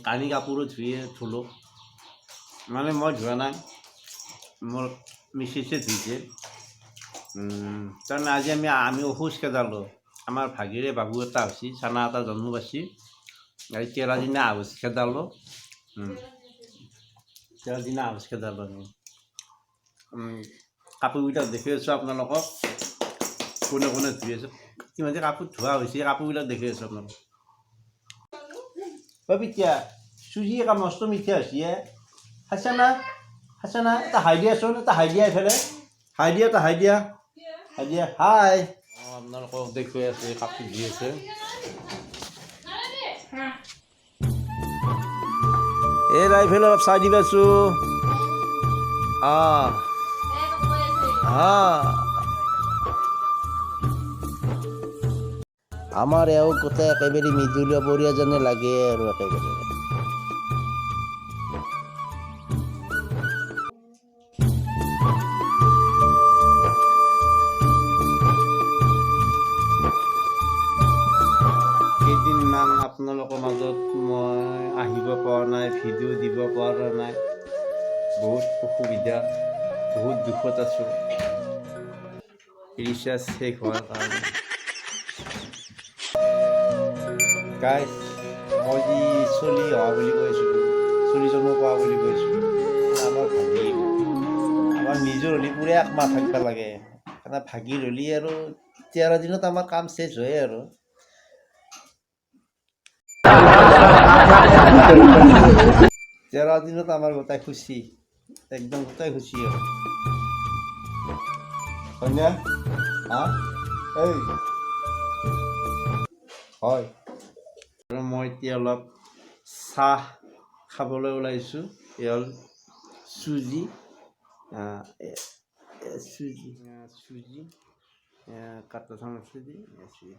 কানি কাপোৰো ধুয়ে ধুলোঁ। মানে মই ধোৱা নাই, মোৰ মিছেছে ধুইছে। তাৰমানে আজি আমি আমি অসুচ খেদালোঁ। আমাৰ ভাগিৰে বাবু এটা হৈছে, চানা এটা জন্ম পাইছে। এই 13 দিনা আহুচ খেদালোঁ। 13 দিনা আহুচ খেদালোঁ আমি। কাপোৰবিলাক দেখি আছোঁ আপোনালোকক, কোনে কোনে ধুই আছে। ইতিমধ্যে কাপোৰ ধোৱা হৈছে, কাপোৰবিলাক দেখি আছোঁ আপোনালোকক। অ পিতিয়া, চুজি একা মস্ত মিঠা হৈছে এ। খাইছা না? খাইছা না? এটা হাই দিয়াচোন, এটা হাই দিয়া এইফালে। হাই দিয়া, এটা হাই দিয়া, হাই দিয়া, হাই। অঁ, আপোনালোকক দেখুৱাই আছে, কাপোৰ ধুই আছে। এই ৰাইফেল অলপ চাই দিবাচোন। অঁ অঁ আমাৰ এওঁ গোটেই একেবাৰে মৃদুলীয়া বৰীয়া যেনে লাগে আৰু একেবাৰে। কেইদিনমান আপোনালোকৰ মাজত মই আহিব পৰা নাই, ভিডিঅ' দিব পৰা নাই। বহুত অসুবিধা, বহুত দুখত আছোঁ ৰিচাৰ্জ শেষ হোৱাৰ কাৰণে। গাইছ, মই যি চলি অহা বুলি কৈছিলোঁ, চলি জন্ম পোৱা বুলি কৈছিলোঁ, আমাৰ ভাগিন, আমাৰ নিজৰ হ'লি পুৰা একমাহ থাকিব লাগে। সেইকাৰণে ভাগিন হ'লি আৰু 13 দিনত আমাৰ কাম শেষ হয় আৰু। 13 দিনত আমাৰ গোটাই খুচি, একদম গোটাই খুচি আৰু, হয়নে? হা, এই হয়। আৰু মই এতিয়া অলপ চাহ খাবলৈ ওলাইছোঁ। এই হ'ল চুজি, চুজি, চুজি, কাটা চামুচ দি চুজি।